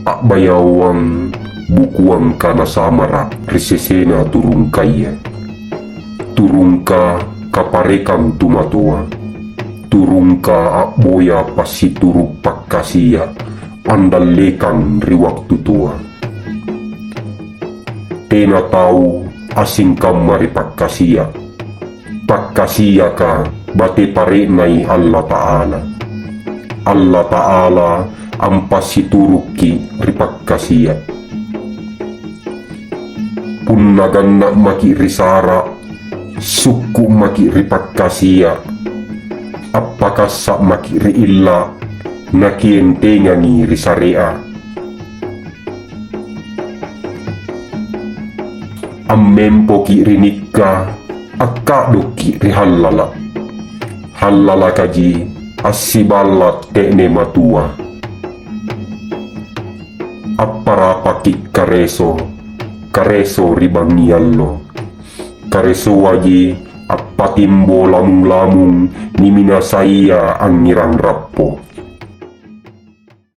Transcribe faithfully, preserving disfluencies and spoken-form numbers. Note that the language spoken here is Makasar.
A'bayawang bukuangka nasamara' ri sesena turungkaya. Turungka kaparekang tumatoa. Turungka a'boya passituru' pakkasia' andallekang ri wattu toa. Tena tau asingkamma ri pakkasia'. Pakkasiaka bate pare'nai Allata'ala. Allata'ala ampassiturukki' ri pakkasia'. Punna ganna' maki' ri sara', sukku' maki' ri pakkasia', appakassa' maki' ri illa', nakientengangi ri sare'a. Ammempoki' ri nikka, akka'dokki' ri hallala'. Hallalakaji assiballa' te'ne matua. Apparapaki' kareso, kareso ri bangngiallo. Karesoaji appatimbo lamung-lamung niminasaia angngirang rappo.